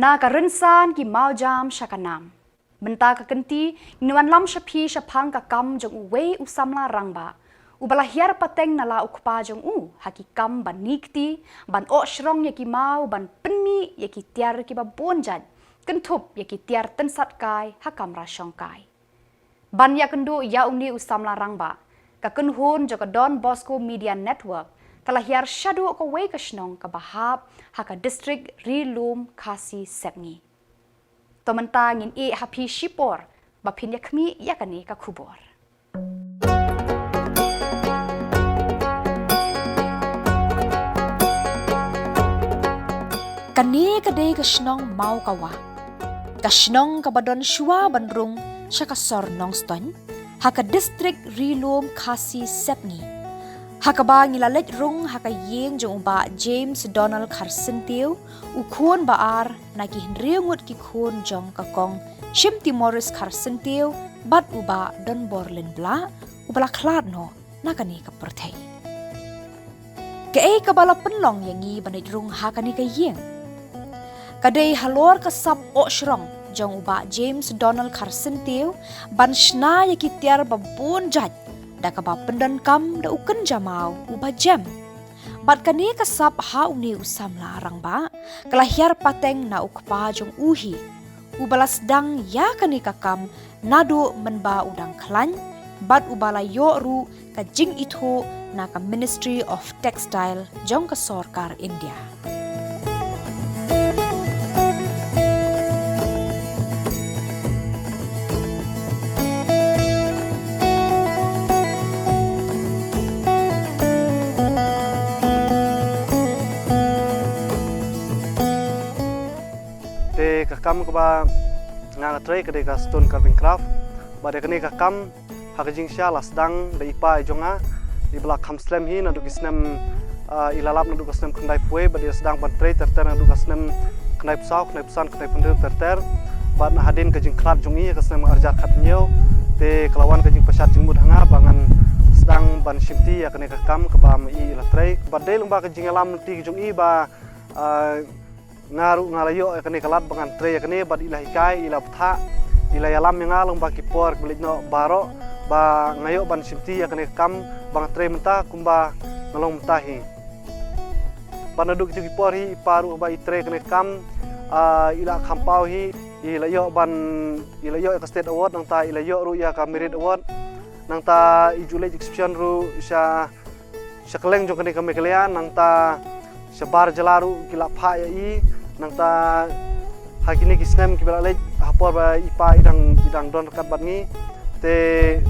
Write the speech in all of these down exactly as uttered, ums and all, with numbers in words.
Na ka rynsan ki mawjam sha ka nam. Mynta ka kynti, ngin wanlam sha phi shaphang ka kam jong uwei u samla rangbah uba la hiar pateng na la u kpa jong u ha ki kam ban nik ti, ban oh shrong ïa ki maw, ban pynmih ïa ki tiar kiba bun jait, kynthup ïa ki tiar tynsat kai ha kamra shong kai. Ban ïakynduh ïa une u samla rangbah, ka kynhun jong ka Don Bosco Media Network ka la hiar shaduh kawei ka shnong kaba hap ha ka district Ri Lum Khasi Sepngi. To mynta ngin ïeh ha phi shipor ba phin ïakhmih ïa kane ka khubor. Kane ka dei ka shnong Mawkawa, ka shnong kaba don shuwa ban rung sha ka sor Nongstoiñ, ha ka district Ri Lum Khasi Sepngi. Ha kaba ngi la leit rung ha ka ïing jong u Bah James Donald Kharsyntiew, u khun ba ar na ki hynriew ngut ki khun jong ka Kong Shimti Morris Kharsyntiew bad u Bah Donbor Lynblah, uba la khlad noh na kane ka pyrthei. Kaei kaba la pynlong ïa ngi ban leit rung ha kane ka ïing? Ka dei halor ka sap oh shrong jong u Bah James Donald Kharsyntiew ban shna ïa ki tiar ba bun jait, da kaba pyndonkam da u kynja maw uba jem. Bad kane ka sap ha une u samla rangbah ka la hiar pateng na u kpa jong u hi, uba la sdang ïa kane ka kam naduh mynba u dang khlaiñ, bad uba la ïoh ruh ka jingithuh na ka Ministry of Textile jong ka sorkar India. Te ka kam kaba nga nga trei ka dei ka stone carving craft. Bad ïa kane ka kam ha ka jingshisha la sdang da i pa i jong nga, iba la kham slem hi naduh ki snem, ah, i la lap naduh ka snem khyndaiphew wei, bad i la sdang ban trei ter ter naduh ka snem khyndaiphew saw, khyndaiphew san, khyndaiphew hynriew ter ter. Bad na hadien ka jingkhlad jong i ha ka snem arhajar khathynñiew, te ka la wan ka jingpashat jingmut ha nga ba ngan sdang ban shimti ïa kane ka kam kaba ma i i la trei. Bad dei lyngba ka jingïalam lynti jong i ba, ah, nga ruh nga la ïoh ïa kane ka lad ba ngan trei ïa kane, bad i la hikai, i la bthah, i la ïalam ïa nga lyngba ki por kiba leit noh baroh, ba nga ïoh ban shimti ïa kane ka kam ba nga trei mynta kumba nga long mynta hi. Bad naduh kito ki por hi i pa ruh ba i trei kane ka kam, ah, i la kham paw hi, i la ïoh ban, i la ïoh ïa ka State Award, nangta i la ïoh ruh ïa ka Merit Award, nangta i ju leit exhibition ruh sha sha kylleng jong kane ka Meghalaya, nangta shabar jylla ruh ki la phah ïa i, nangta ha kine ki snem kiba la leit ha por ba i pa i dang, i dang don ryngkat bad ngi. Te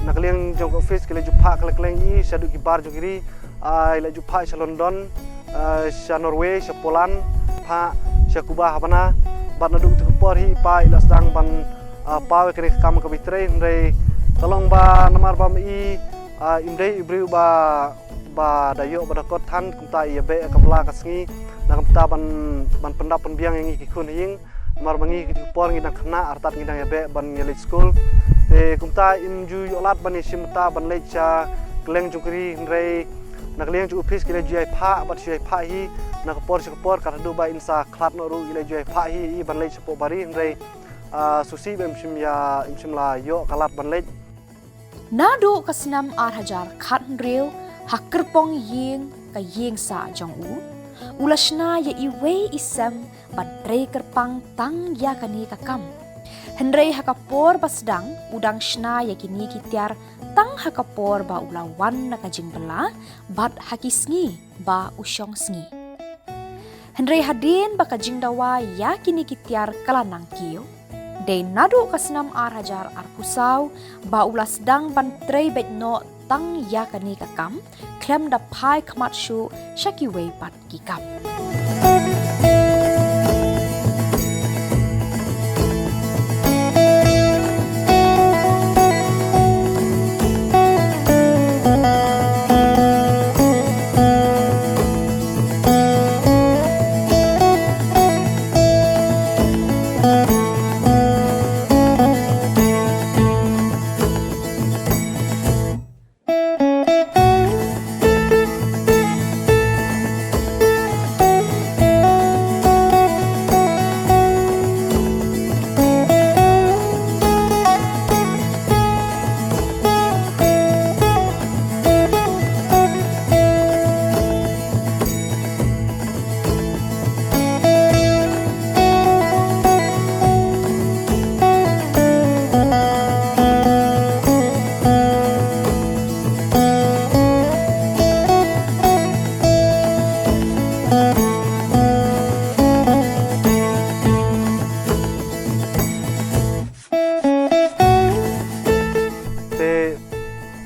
na ka liang jong ka office ki la ju phah kylleng kylleng i shaduh ki bar jong ki ri, ah, i la ju phah sha London, ah, sha Norway, sha Poland, phah sha Cuba ha bana, bad naduh kito ki por hi i pa i la sdang ban, ah, paw ïa kane ka kam kaba i trei, hynrei ka long ba namar ba ma i, ah, im dei i briew ba ba da ïoh ba da kot than, kumta i ïa beh ka bla ka sngi, na kumta ban, ban pyndap pynbiang ïa ngi ki khun ha ïing, namar ba ngi ki por ngi dang khynnah, artat ngi dang ïa beh ban ïa leit skul. Te kumta im ju ïoh lad ban ïa shim mynta ban leit sha kylleng jong ka ri, hynrei na ka liang jong u office ki la ju ïai phah, bad shu ïai phah hi, na ka por sha ka por, kat haduh ba in sa khlad noh ruh i la ju ïai phah hi i ban leit shapoh bari, hynrei, ah, sngewsih ba im shym ïa, im shym la ïoh ka lad ban leit. Naduh ka snem arhajar khathynriew, ha kyrpong ïing ka ïing sah jong u, u la shna ïa iwei i sem ban trei kyrpang tang ïa kane ka kam. Hynrei ha ka por ba sdang u dang shna ïa kine ki tiar tang ha ka por ba u la wan na ka jingbylla bad ha ki sngi ba u shong sngi. Hynrei hadien ba ka jingdawa ïa kine ki tiar ka la nang kiew, dei naduh ka snem arhajar arphew saw ba u la sdang ban trei beit noh tang ïa kane ka kam, khlem da phai khmat shuh sha kiwei pat ki kam.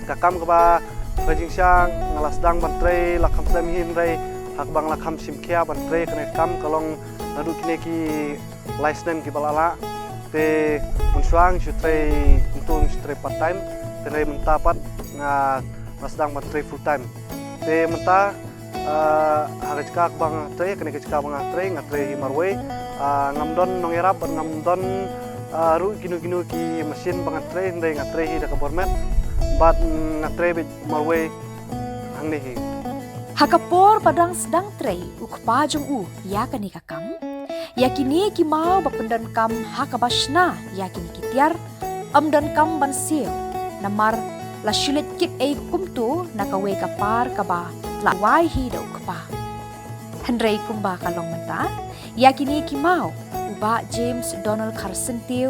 Ka kam kaba ka jingshisha nga la sdang ban trei la kham slem hi, hynrei haba nga la kham shim khia ban trei kane ka kam ka long naduh kine ki lai snem kiba la lah. Te mynshuwa nga shu trei kumto, nga shu trei part time. Te hynrei mynta pat nga la sdang ban trei full time. Te mynta, ah, ha ka jaka kaba nga trei, kane ka jaka ba nga trei, nga trei hi marwei. Ah, ngam don nongïarap bad ngam don, ah, ruh kino kino ki machine ba nga trei, hynrei nga trei hi da ka bor met. Bad, mm, nga trei beit marwei hangne hi. Ha ka por ba dang sdang trei u kpa jong u ïa kane ka kam, ïa kine ki maw ba pyndonkam ha kaba shna ïa kine ki tiar, ym donkam ban siew, namar la shu leit kit ei kumto na kawei ka par kaba la wai hi da u kpa. Hynrei kumba ka long mynta, ïa kine ki maw u Bah James Donald Kharsyntiew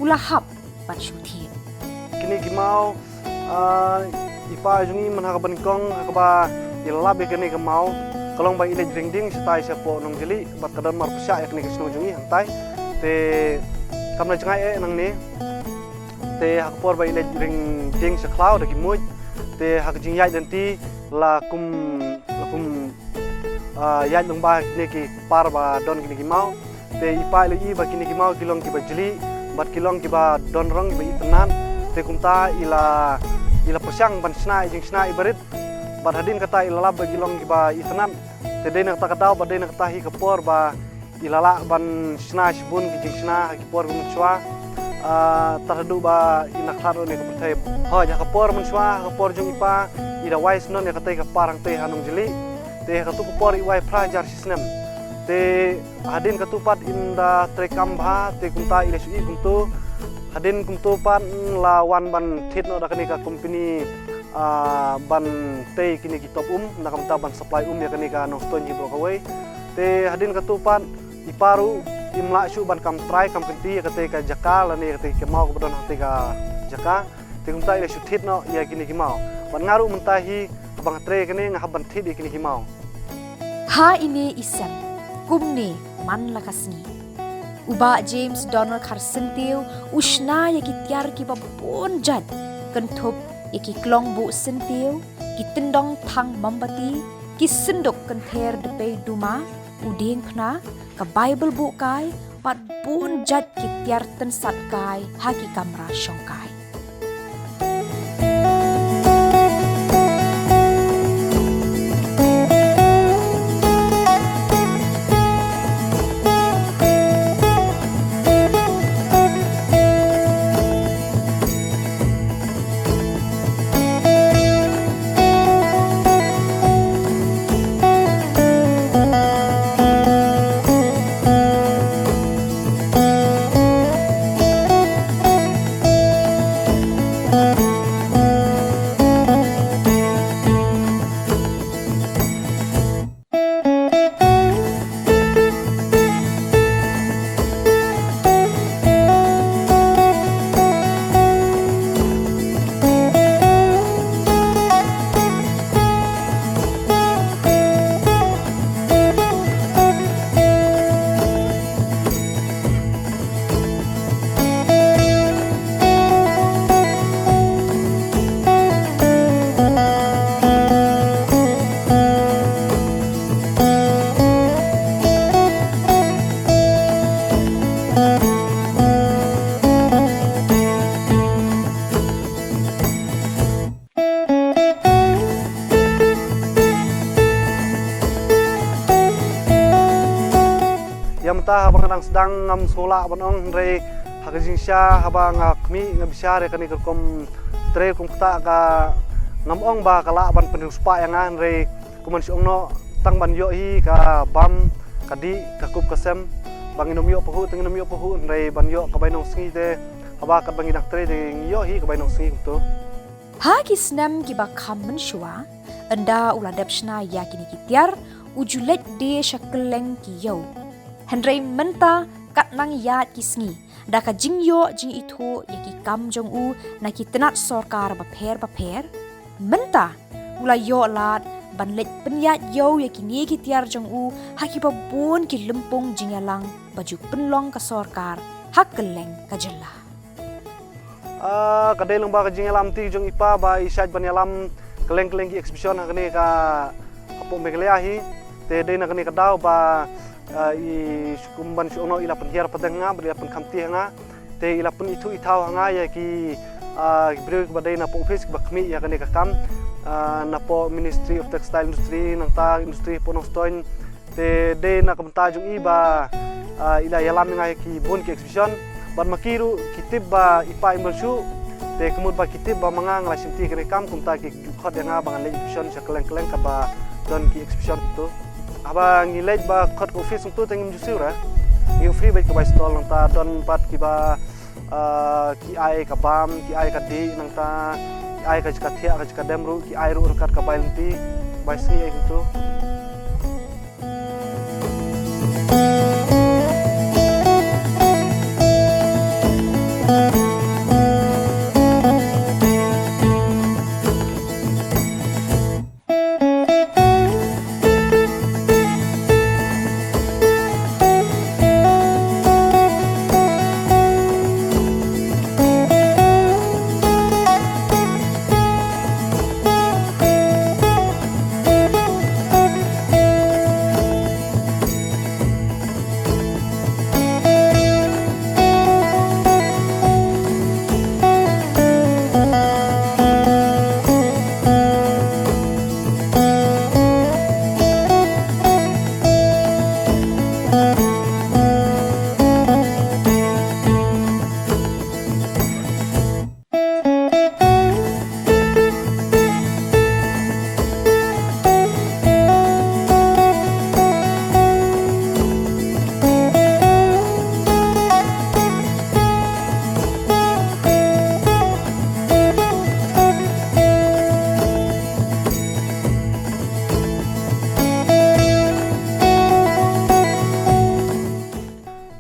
u la hap ban shu thied. Kine ki maw, ah, i pa jong ngi mynta ha kaba nyngkong ha kaba i la lap ïa kane ka maw ka long ba i leit ring dieng shatai shapoh Nongjylli bad ka don marpyrshah ïa kane ka shnong jong ngi hangtai. Te kam la jngai eh nangne. Te ha ka por ba i leit ring dieng sha khlaw da ki muid, te ha ka jingïaid lynti la kum, la kum, ah, ïaid lyngba kine ki par ba don kine ki maw. Te i pa i la ïohi ba kine ki maw ki long kiba jlieh bad ki long kiba don rong, kiba itynnad. Te kumta i la, i la pyrshang ban shna i jingshna iba rit. Bad hadien kata i la lap ba ki long kiba itynnad. Te dei na kata ka daw bad dei na kata hi ka por ba i la lah ban shna shibun ki jingshna ha ki por ba mynshuwa. Ah, tad haduh ba i na khlad ruh ne ka pyrthei. Hooid, ha ka por mynshuwa, ha ka por jong i pa, i da wai syndon ïa katei ka par hangtei ha Nongjylli. Te ha katu ka por i wai phra hajar shi snem. Te hadien katu pat in da trei kam bha, te kumta i la shu ïohi kumtu. Hadien kumtu pat, mm, la wan ban thied noh da kane ka company, ah, ban tei kine ki top um, na ka bynta ban supply um ïa kane ka Nongstoiñ hi baroh kawei. Te hadien katu pat i pa ruh im lah shuh ban kam trai kam kynti ïa katei ka jaka lane ïa katei ka maw kaba don ha katei ka jaka. Te kumta i la shu thied noh ïa kine ki maw. Bad nga ruh mynta hi haba nga trei kane nga hap ban thied ïa kine ki maw. Ha ine i sem, kumne man la ka sngi, u Bah James Donald Kharsyntiew u shna ïa ki tiar kiba bun jait, kynthup ïa ki klong buh syntiew, ki tyndong thang mombati, ki synduk kynther dpei duma, u diengphna, ka Baibl buh kai, bad bun jait ki tiar tynsat kai ha ki kamra shong kai. Ïa mynta haba nga dang sdang ngam sngewlah ban ong, hynrei ha ka jingshisha haba nga khmih nga bishar ïa kane ka rukom trei rukom ktah ka, ngam ong ba ka lah ban pynriewspah ïa nga, hynrei kumba shu ong noh, tang ban ïoh hi ka bam ka dih ka kup ka sem, ba ngin ym ïoh pahuh te ngin ym ïoh pahuh, hynrei ban ïoh ka bainong sngi te haba katba ngi dang trei te ngi ïoh hi ka bainong sngi kumto. Ha ki snem kiba kham mynshuwa, ynda u la dep shna ïa kine ki tiar, u ju leit die sha kylleng ki ïew. Hynrei mynta, katba nang ïaid ki sngi, da ka jingïoh jingithuh ïa ki kam jong u na ki tnat sorkar bapher bapher, mynta u la ïoh lad ban leit pynïaid ïew ïa kine ki tiar jong u ha kiba bun ki lympung jingïalang ba ju pynlong ka sorkar ha kylleng ka jylla. Ah, ka dei lang ba ka jingïalam ti jong i pa ba i shait ban ïalam kylleng kylleng ki exhibition ha kane ka hapoh Meghalaya hi. Te dei na kane ka daw ba, ah, i shu kum ban shu ong noh, i la pynhiar pateng ha nga, bad i la pynkham ti ha nga. Te i la pynithuh ithaw ha nga ïa ki, ah, ki briew kiba dei na poh office kiba khmih ïa kane ka kam, ah, na poh Ministry of Textile Industry, nangta Industry poh Nongstoiñ. Te dei na ka bynta jong i ba, ah, i la ïalam ïa nga ïa ki bun ki exhibition. Bad ma ki ruh ki tip ba i pa im don shuh. Te ka mut ba ki tip ba ma nga nga la shim ti kane ka kam, kumta ki ju khot ïa nga ba ngan leit exhibition sha kylleng kylleng katba don ki exhibition tu. Haba ngi leit ba khot ka office tu te ngim ju siew re. Ngi offer beit ka bai stall, nangta don pat kiba, ah, ki ai ka bam, ki ai ka dih, nangta ki ai ka jaka thiah, ka jaka dem ruh, ki ai ruh ryngkat ka bai lynti, bai sngi, ai kumtu.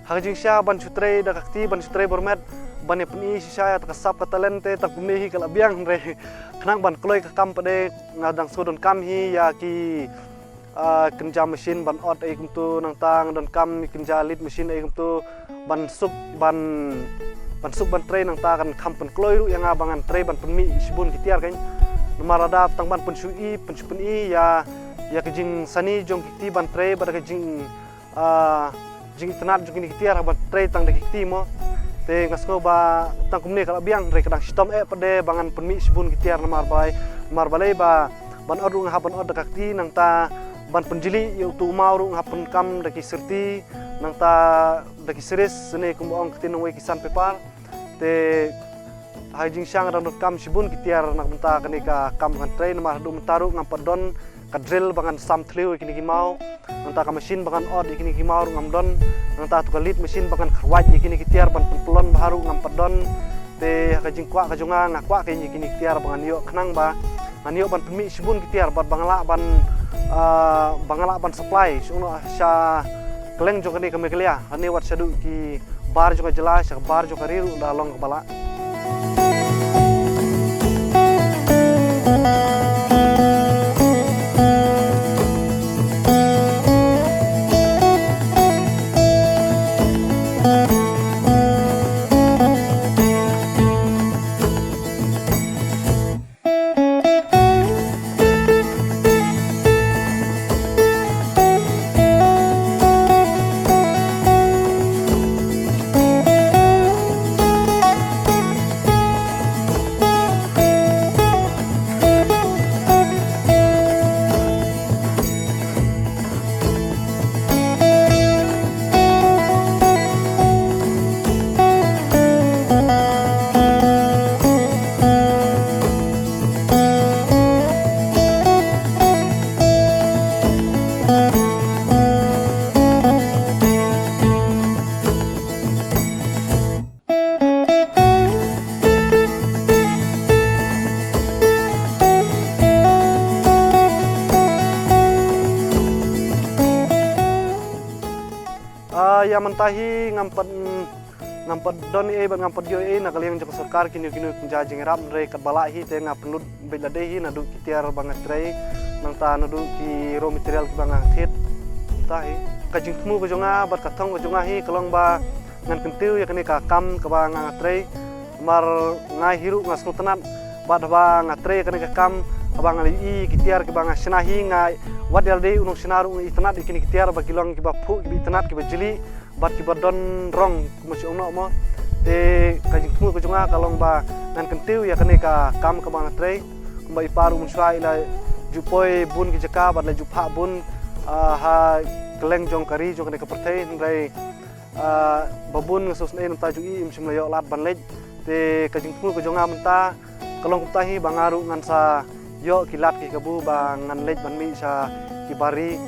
Ha ka jingshisha ban shu trei da ka kti, ban shu trei bor met, ban ïa pyni shisha ïa ka sap ka talent te, tang kumne hi ka la biang, hynrei khnang ban kloi ka kam pat de nga dang shu donkam hi ïa ki, ah, kynja machine ban ot ai kumtu, nangta nga donkam kynja lit machine ai kumtu, ban suk, ban, ban suk ban trei, nangta kan kham pynkloi ruh ïa nga ba ngan trei ban pynmih shibun ki tiar kan. Namar lada tang ban pynshu i, pynshu pyni ïa, ïa ka jingsani jong ki kti ban trei, bad ka jing, ah, jingitynnad jong kine ki tiar haba trei tang da ki kti mo. Te nga sngew ba tang kumne ka la biang, hynrei ka dang shitom eh pat de ba ngan pynmih shibun ki tiar, namar ba, namar balei ba ban ot ruh nga hap ban ot da ka kti, nangta ban pynjylli ïa utu u maw ruh nga hap pynkam da ki syrti, nangta da ki series, sene kumba ong ka ktien nongwei ki sandpaper. Te ha ka jingshisha nga dang donkam shibun ki tiar na ka bynta kane ka kam ngan trei, namar haduh mynta ruh ngam pat don ka drill ba ngan sam thliew ïa kine ki maw, nangta ka machine ba ngan ot ïa kine ki maw ruh ngam don, nangta tu ka lit machine ba ngan kyrwat ïa kine ki tiar ban pynpylon bha ruh ngam pat don. Te ha ka jingkwah ka jong nga, nga kwah ka ïa kine ki tiar ba ngan ïoh, khnang ba ngan ïoh ban pynmih shibun ki tiar bad ba nga lah ban, ah, ba nga lah ban supply sha, sha kylleng jong kane ka Meghalaya, lane wat shaduh ki bar jong ka jylla, sha ka bar jong ka ri ruh la long kaba lah. Ah, ïa mynta hi ngam pat, ngam pat don ei bad ngam pat ïoh ei na ka liang jong ka sorkar kino kino ki jingïarap, hynrei katba lah hi te nga pynlut beit lade hi naduh ki tiar ba nga trei, nangta naduh ki raw material kiba nga thied. Mynta hi ka jingthmu ka jong nga bad ka thong ka jong nga hi ka long ba ngan kyntiew ïa kane ka kam kaba nga, nga trei. Namar nga hi ruh nga sngewtynnat bad haba nga trei kane ka kam, haba nga la ïohi ki tiar kiba nga shna hi, nga wat ïa lade u nongshna ruh nga itynnat ïa kine ki tiar ba ki long kiba phuh, kiba itynnat, kiba jli bad kiba don rong kumba shu ong noh mo. Te ka jingthmu ka jong nga ka long ba ngan kyntiew ïa kane ka kam kaba nga trei. Kumba i Pa ruh mynshuwa i la ju poi bun ki jaka bad la ju phah bun, ah, ha kylleng jong ka ri jong kane ka pyrthei, hynrei, ah, ba bun nga sngewsynei na bynta jong i, im shym la ïoh lad ban leit. Te ka jingthmu ka jong nga mynta ka long kumta hi, ba nga ruh ngan sa ïoh ki lad ki kabu ba ngan leit ban mih sha ki bar ri.